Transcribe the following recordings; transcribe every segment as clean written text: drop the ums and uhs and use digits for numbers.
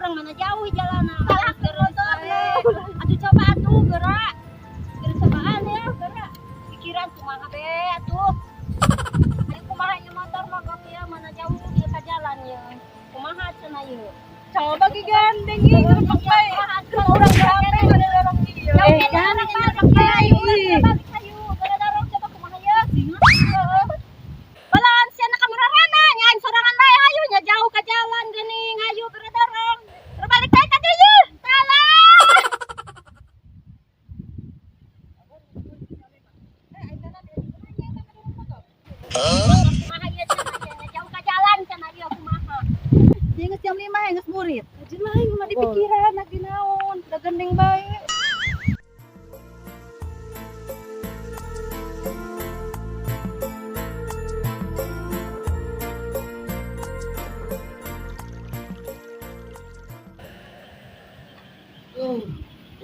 Urang mana jauh jalanna. Terus atuh coba atuh gerak. Gerak cobaan ya, gerak. Pikiran kumaha be atuh. Ayo kumaha ieu motor mogok ya, mana jauh ieu ka jalan ya. Kumaha cenah ieu. Coba ge gandeng ieu gerepek bae. Urang rame pada dorong ieu. Eh, jangan balik ayo. Balik ayo. Gara dorong coba kumaha ya. Balaan sia na kamerarana nya aing sorangan bae hayu nya jauh ka jalan geuning hayu gara dorong. Terus balik bae ka dieu. Salah. Kumaha ieu cenah nya jauh ka jalan cenah ieu kumaha. Ieu geus jam 5 ya geus murid. Jeung lain mah dipikiran lagi naon, da gendeng bae.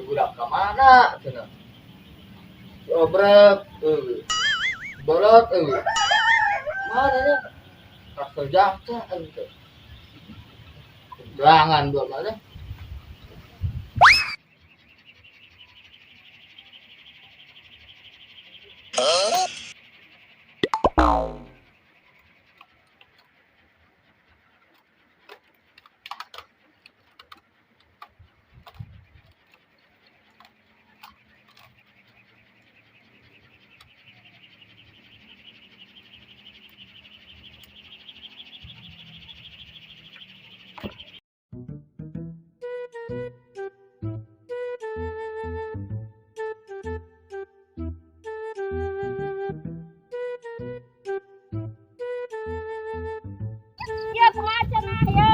Budak ka mana cenah? Si Obrek, euy. Bolot euy. Mana nya? Kasel jasa euy teh. Jangan dua mana? Ya kumaha cenah ya.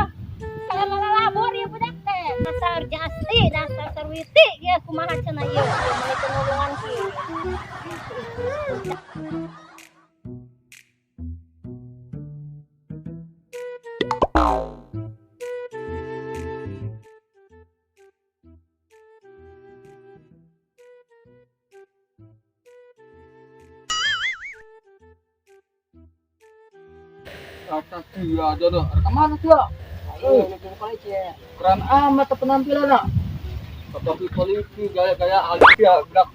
Kalau malah labur ya budak teh. Dasar asli, dasar serwiti ya kumaha cenah ieu. Meuni teu nulungan kieu. Kata dia aja tuh. Ka mana dia? Keren amat tuh penampilan nak. Topi polisi gaya-gaya Alicia budak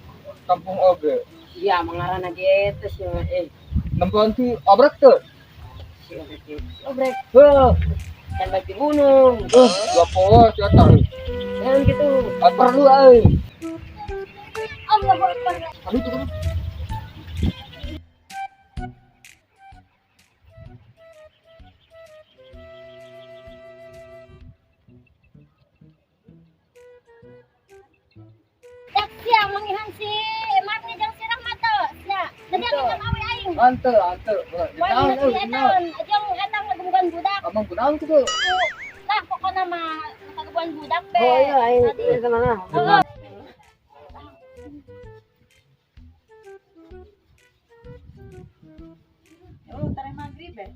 kampung oge. Iya, mengarana gitu sih, eh. Nempoan si Obrek tuh. Si Obrek, si Obrek. Heh, Kan balik di gunung. Dua poho si eta. Jangan gitu. Ah, perlu euy. Allahu Akbar. Aduh, tuh. Dak sia mangihan si Marni jeung si Rahmat teu. Sia. Tadi anu awe aing. Ante, ante. Wah, Naon si euy, eta naon. jeung eta ngagebugan budak. Abang kunaon kitu? Lah pokona mah kagebugan budak be. Oh iya, aing Tadi. eta mana? Heeh. Oh, tare magrib eh.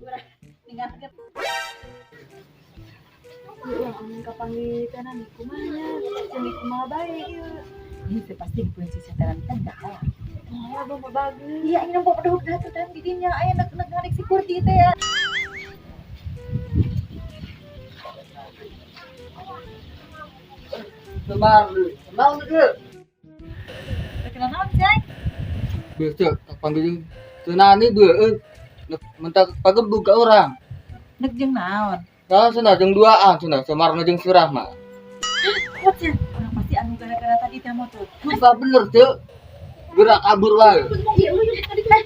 Urang ninggalkeun. Urang amun kapanggih teh kumaha, cenah kumaha bae ieu. Ieu teh pasti dikunci setelan teh dah. Kumaha abah mah bagus. Iya, ini nempo peduh dah tuh teh di dinya aya nek nek ngarik si Kurdi teh ya. Sebar lu. Naon kieu? Teh naon cai? Biasa kapanggih jeung Nani beuh euy. Mentak pagebug ka urang. Nek jeung naon? Nah, cenah jeung duaan cenah, samarna jeung si Rahma. Kuat ya. Urang pasti anu gara-gara tadi teh motor. Sumpah bener, Cek. Gerak kabur wae. Iya, lu tadi teh.